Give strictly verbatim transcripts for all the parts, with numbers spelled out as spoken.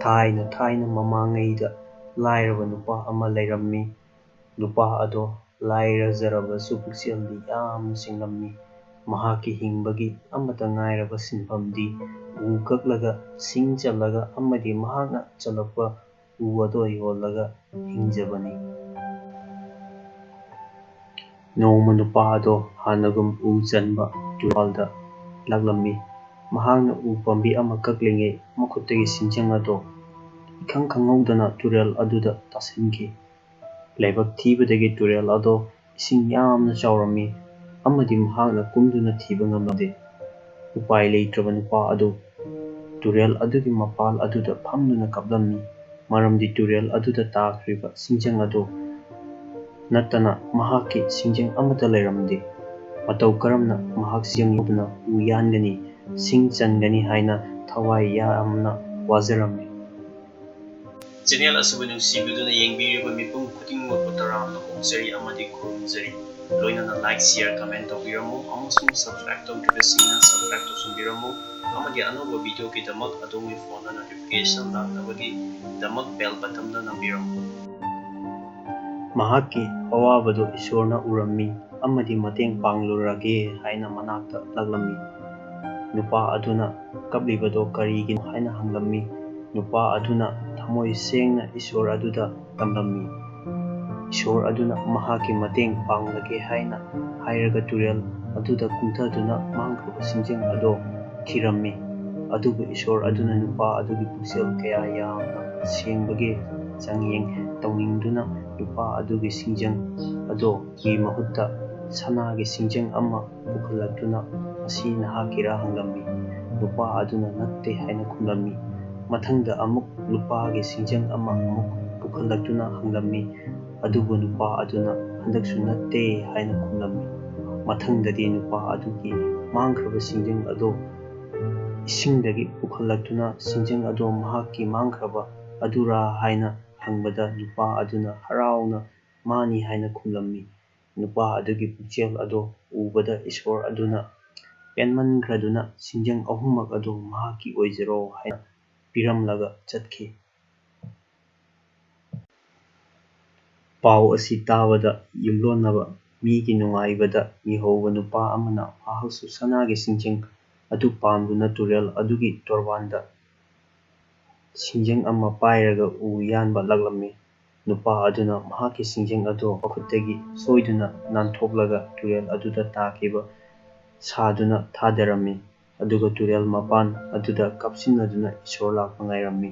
ꯊꯥꯏꯅ ꯊꯥꯏꯅ ꯃꯃꯥꯡꯉꯩꯗ ꯂꯥꯏꯔꯕ ꯅꯨꯄꯥ ꯑꯃ ꯂꯩꯔꯝꯃꯤ꯫ ꯅꯨꯄꯥ ꯑꯗꯣ ꯂꯥꯏꯔꯖꯔꯕꯁꯨ ꯄꯨꯛꯆꯦꯜꯗꯤ ꯌꯥꯝꯅ ꯁꯦꯡꯂꯝꯃꯤ꯫ ꯃꯍꯥꯛꯀꯤ ꯍꯤꯡꯕꯒꯤ ꯑꯃꯠꯇ ꯉꯥꯏꯔꯕ ꯁꯤꯟꯐꯝꯗꯤ ꯎ ꯀꯛꯂꯒ, ꯁꯤꯡ ꯆꯜꯂꯒ ꯑꯃꯗꯤ ꯃꯍꯥꯛꯅ ꯆꯜꯂꯛꯄ ꯎ ꯑꯗꯣ ꯌꯣꯜꯂꯒ ꯍꯤꯡꯖꯕꯅꯤ꯫ ꯅꯣꯡꯃ ꯅꯨꯄꯥ ꯑꯗꯣ ꯍꯥꯟꯅꯒꯨꯝ ꯎ ꯆꯟꯕ ꯇꯨꯔꯦꯜꯗ ꯂꯥꯛꯂꯝꯃꯤ꯫ ꯃꯍꯥꯛꯅ ꯎ ꯄꯥꯝꯕꯤ ꯑꯃ ꯀꯛꯂꯤꯉꯩ ꯃꯈꯨꯠꯇꯒꯤ ꯁꯤꯡꯖꯪ ꯑꯗꯣ ꯏꯈꯪ ꯈꯪꯍꯧꯗꯅ ꯇꯨꯔꯦꯜ ꯑꯗꯨꯗ ꯇꯥꯁꯤꯟꯈꯤ꯫ ꯂꯥꯏꯕꯛ ꯊꯤꯕꯗꯒꯤ ꯇꯨꯔꯦꯜ ꯑꯗꯣ ꯏꯁꯤꯡ ꯌꯥꯝꯅ ꯆꯥꯎꯔꯝꯃꯤ ꯑꯃꯗꯤ ꯃꯍꯥꯛꯅ ꯀꯨꯝꯗꯨꯅ ꯊꯤꯕ ꯉꯝꯂꯝꯗꯦ꯫ ꯎꯄꯥꯏ ꯂꯩꯇ꯭ꯔꯕ ꯅꯨꯄꯥ ꯑꯗꯨ ꯇꯨꯔꯦꯜ ꯑꯗꯨꯒꯤ ꯃꯄꯥꯜ ꯑꯗꯨꯗ ꯐꯝꯗꯨꯅ ꯀꯞꯂꯝꯃꯤ, ꯃꯔꯝꯗꯤ ꯇꯨꯔꯦꯜ ꯑꯗꯨꯗ ꯇꯥꯈ꯭ꯔꯤꯕ ꯁꯤꯡꯖꯪ ꯑꯗꯨ ꯅꯠꯇꯅ ꯃꯍꯥꯛꯀꯤ ꯁꯤꯡꯖꯪ ꯑꯃꯠꯇ ꯂꯩꯔꯝꯗꯦ꯫ ꯃꯇꯧ ꯀꯔꯝꯅ ꯃꯍꯥꯛ ꯁꯤꯡꯖꯪ ꯌꯥꯎꯗꯅ ꯎ ꯌꯥꯟꯒꯅꯤ, ꯁꯤꯡ ꯆꯟꯒꯅꯤ ꯍꯥꯏꯅ ꯊꯋꯥꯏ ꯌꯥꯝꯅ ꯋꯥꯖꯔꯝꯃꯤ꯫ ꯆꯦꯅꯦꯜ ꯑꯁꯤꯕꯨ ꯅꯨꯡꯁꯤꯕꯤꯗꯨꯅ ꯌꯦꯡꯕꯤꯔꯤꯕ ꯃꯤꯄꯨꯝ ꯈꯨꯗꯤꯡꯃꯛꯄꯨ ꯇꯔꯥꯝꯅ ꯑꯣꯛꯆꯔꯤ ꯑꯃꯗꯤ ꯈꯨꯔꯨꯝꯖꯔꯤ꯫ ꯂꯣꯏꯅꯅ like, share, comment ꯇꯧꯕꯤꯔꯝꯃꯨ ꯑꯃꯁꯨꯡ subscribe ꯇꯧꯗ꯭ꯔꯤꯕꯁꯤꯡꯅ subscribe ꯇꯧꯁꯤꯟꯕꯤꯔꯝꯃꯨ ꯑꯃꯗꯤ ꯑꯅꯧꯕ videoꯒꯤꯗꯃꯛ ꯑꯗꯣꯝꯒꯤ phoneꯗ notification ꯂꯥꯛꯅꯕꯒꯤꯗꯃꯛ bell buttonꯗ ꯅꯝꯕꯤꯔꯝꯃꯨ꯫ ꯃꯍꯥꯛꯀꯤ ꯑꯋꯥꯕꯗꯨ ꯏꯁꯣꯔꯅ ꯎꯔꯝꯃꯤ ꯑꯃꯗꯤ ꯃꯇꯦꯡ ꯄꯥꯡꯂꯨꯔꯒꯦ ꯍꯥꯏꯅ ꯃꯅꯥꯛꯇ ꯂꯥꯛꯂꯝꯃꯤ꯫ ꯅꯨꯄꯥ ꯑꯗꯨꯅ ꯀꯞꯂꯤꯕꯗꯣ ꯀꯔꯤꯒꯤꯅꯣ ꯍꯥꯏꯅ ꯍꯪꯂꯝꯃꯤ꯫ ꯅꯨꯄꯥ ꯑꯗꯨꯅ ꯊꯃꯣꯏ ꯁꯦꯡꯅ ꯏꯁꯣꯔ ꯑꯗꯨꯗ ꯇꯝꯂꯝꯃꯤ꯫ ꯏꯁꯣꯔ ꯑꯗꯨꯅ ꯃꯍꯥꯛꯀꯤ ꯃꯇꯦꯡ ꯄꯥꯡꯂꯒꯦ ꯍꯥꯏꯅ ꯍꯥꯏꯔꯒ ꯇꯨꯔꯦꯜ ꯑꯗꯨꯗ ꯀꯨꯝꯊꯗꯨꯅ ꯃꯥꯡꯈ꯭ꯔꯕ ꯁꯤꯡꯖꯪ ꯑꯗꯣ ꯊꯤꯔꯝꯃꯤ꯫ ꯑꯗꯨꯕꯨ ꯏꯁꯣꯔ ꯑꯗꯨꯅ ꯅꯨꯄꯥ ꯑꯗꯨꯒꯤ ꯄꯨꯛꯆꯦꯜ ꯀꯌꯥ ꯌꯥꯝꯅ ꯁꯦꯡꯕꯒꯦ ꯆꯥꯡꯌꯦꯡ ꯇꯧꯅꯤꯡꯗꯨꯅ ꯅꯨꯄꯥ ꯑꯗꯨꯒꯤ ꯁꯤꯡꯖꯪ ꯑꯗꯣꯒꯤ ꯃꯍꯨꯠꯇ ꯁꯅꯥꯒꯤ ꯁꯤꯡꯖꯪ ꯑꯃ ꯄꯨꯈꯠꯂꯛꯇꯨꯅ "ꯃꯁꯤ ꯅꯍꯥꯛꯀꯤꯔꯥ?" ꯍꯪꯂꯝꯃꯤ꯫ ꯅꯨꯄꯥ ꯑꯗꯨꯅ "ꯅꯠꯇꯦ" ꯍꯥꯏꯅ ꯈꯨꯝꯂꯝꯃꯤ꯫ ꯃꯊꯪꯗ ꯑꯃꯨꯛ ꯂꯨꯄꯥꯒꯤ ꯁꯤꯡꯖꯪ ꯑꯃ ꯑꯃꯨꯛ ꯄꯨꯈꯠꯂꯛꯇꯨꯅ ꯍꯪꯂꯝꯃꯤ꯫ ꯑꯗꯨꯕꯨ ꯅꯨꯄꯥ ꯑꯗꯨꯅ ꯍꯟꯗꯛꯁꯨ "ꯅꯠꯇꯦ" ꯍꯥꯏꯅ ꯈꯨꯝꯂꯝꯃꯤ꯫ ꯃꯊꯪꯗꯗꯤ ꯅꯨꯄꯥ ꯑꯗꯨꯒꯤ ꯃꯥꯡꯈ꯭ꯔꯕ ꯁꯤꯡꯖꯪ ꯑꯗꯣ ꯏꯁꯤꯡꯗꯒꯤ ꯄꯨꯈꯠꯂꯛꯇꯨꯅ ꯁꯤꯡꯖꯪ ꯑꯗꯣ ꯃꯍꯥꯛꯀꯤ ꯃꯥꯡꯈ꯭ꯔꯕ ꯑꯗꯨꯔꯥ ꯍꯥꯏꯅ ꯍꯪꯕꯗ ꯅꯨꯄꯥ ꯑꯗꯨꯅ ꯍꯔꯥꯎꯅ "ꯃꯥꯅꯤ" ꯍꯥꯏꯅ ꯈꯨꯝꯂꯝꯃꯤ꯫ ꯅꯨꯄꯥ ꯑꯗꯨꯒꯤ ꯄꯨꯛꯆꯦꯜ ꯑꯗꯣ ꯎꯕꯗ ꯏꯁꯣꯔ ꯑꯗꯨꯅ ꯄꯦꯟꯃꯟꯈ꯭ꯔꯗꯨꯅ "ꯁꯤꯡꯖꯪ ꯑꯍꯨꯝꯃꯛ ꯑꯗꯨ ꯃꯍꯥꯛꯀꯤ ꯑꯣꯏꯖꯔꯣ" ꯍꯥꯏꯅ ꯄꯤꯔꯝꯂꯒ ꯆꯠꯈꯤ꯫ ꯄꯥꯎ ꯑꯁꯤ ꯇꯥꯕꯗ ꯌꯨꯝꯂꯣꯟꯅꯕ ꯃꯤꯒꯤ ꯅꯨꯡꯉꯥꯏꯕꯗ ꯃꯤꯍꯧꯕ ꯅꯨꯄꯥ ꯑꯃꯅ ꯃꯍꯥꯛꯁꯨ ꯁꯅꯥꯒꯤ ꯁꯤꯡꯖꯪ ꯑꯗꯨ ꯄꯥꯝꯗꯨꯅ ꯇꯨꯔꯦꯜ ꯑꯗꯨꯒꯤ ꯇꯣꯔꯕꯥꯟꯗ ꯁꯤꯡꯖꯪ ꯑꯃ ꯄꯥꯏꯔꯒ ꯎ ꯌꯥꯟꯕ ꯂꯥꯛꯂꯝꯃꯤ꯫ ꯅꯨꯄꯥ ꯑꯗꯨꯅ ꯃꯍꯥꯛꯀꯤ ꯁꯤꯡꯖꯪ ꯑꯗꯨ ꯃꯈꯨꯠꯇꯒꯤ ꯁꯣꯏꯗꯨꯅ ꯅꯥꯟꯊꯣꯛꯂꯒ ꯇꯨꯔꯦꯜ ꯑꯗꯨꯗ ꯇꯥꯈꯤꯕ ꯁꯥꯗꯨꯅ ꯊꯥꯗꯔꯝꯃꯤ꯫ ꯑꯗꯨꯒ ꯇꯨꯔꯦꯜ ꯃꯄꯥꯟ ꯑꯗꯨꯗ ꯀꯥꯞꯁꯤꯟꯅꯗꯨꯅ ꯏꯁꯣꯔ ꯂꯥꯛꯄ ꯉꯥꯏꯔꯝꯃꯤ꯫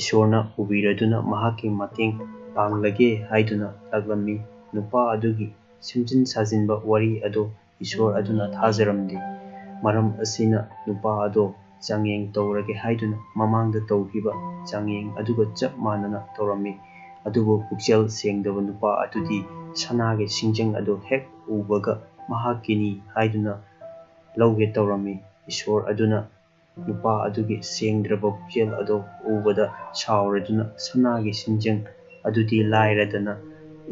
ꯏꯁꯣꯔꯅ ꯎꯕꯤꯔꯗꯨꯅ ꯃꯍꯥꯛꯀꯤ ꯃꯇꯦꯡ ꯄꯥꯡꯂꯒꯦ ꯍꯥꯏꯗꯨꯅ ꯂꯥꯛꯂꯝꯃꯤ꯫ ꯅꯨꯄꯥ ꯑꯗꯨꯒꯤ ꯁꯦꯝꯖꯤꯟ ꯁꯥꯖꯤꯟꯕ ꯋꯥꯔꯤ ꯑꯗꯨ ꯏꯁꯣꯔ ꯑꯗꯨꯅ ꯊꯥꯖꯔꯝꯗꯦ꯫ ꯃꯔꯝ ꯑꯁꯤꯅ ꯅꯨꯄꯥ ꯑꯗꯣ ꯆꯥꯡꯌꯦꯡ ꯇꯧꯔꯒꯦ ꯍꯥꯏꯗꯨꯅ ꯃꯃꯥꯡꯗ ꯇꯧꯈꯤꯕ ꯆꯥꯡꯌꯦꯡ ꯑꯗꯨꯒ ꯆꯞ ꯃꯥꯟꯅꯅ ꯇꯧꯔꯝꯃꯤ꯫ ꯑꯗꯨꯕꯨ ꯄꯨꯛꯆꯦꯜ ꯁꯦꯡꯗꯕ ꯅꯨꯄꯥ ꯑꯗꯨꯗꯤ ꯁꯅꯥꯒꯤ ꯁꯤꯡꯖꯪ ꯑꯗꯨ ꯍꯦꯛ ꯎꯕꯒ ꯃꯍꯥꯛꯀꯤꯅꯤ ꯍꯥꯏꯗꯨꯅ ꯂꯧꯒꯦ ꯇꯧꯔꯝꯃꯤ꯫ ꯏꯁꯣꯔ ꯑꯗꯨꯅ ꯅꯨꯄꯥ ꯑꯗꯨꯒꯤ ꯁꯦꯡꯗ꯭ꯔꯕ ꯄꯨꯛꯆꯦꯜ ꯑꯗꯨ ꯎꯕꯗ ꯁꯥꯎꯔꯗꯨꯅ ꯁꯅꯥꯒꯤ ꯁꯤꯡꯖꯪ ꯑꯗꯨꯗꯤ ꯂꯥꯏꯔꯗꯅ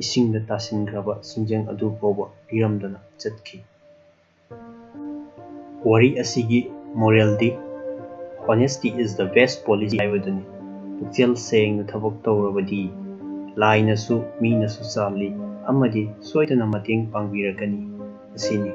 ꯏꯁꯤꯡꯗ ꯇꯥꯁꯤꯟꯈ꯭ꯔꯕ ꯁꯤꯡꯖꯪ ꯑꯗꯨ ꯐꯥꯎꯕ ꯄꯤꯔꯝꯗꯅ ꯆꯠꯈꯤ꯫ ꯋꯥꯔꯤ ꯑꯁꯤꯒꯤ moralꯗꯤ "Honesty is the best policy" ꯍꯥꯏꯕꯗꯨꯅꯤ꯫ ꯄꯨꯛꯆꯦꯜ ꯁꯦꯡꯅ ꯊꯕꯛ ꯇꯧꯔꯕꯗꯤ ꯂꯥꯏꯅꯁꯨ ꯃꯤꯅꯁꯨ ꯆꯥꯜꯂꯤ ꯑꯃꯗꯤ ꯁꯣꯏꯗꯅ ꯃꯇꯦꯡ ꯄꯥꯡꯕꯤꯔꯛꯀꯅꯤ꯫ ꯑꯁꯤꯅꯤ꯫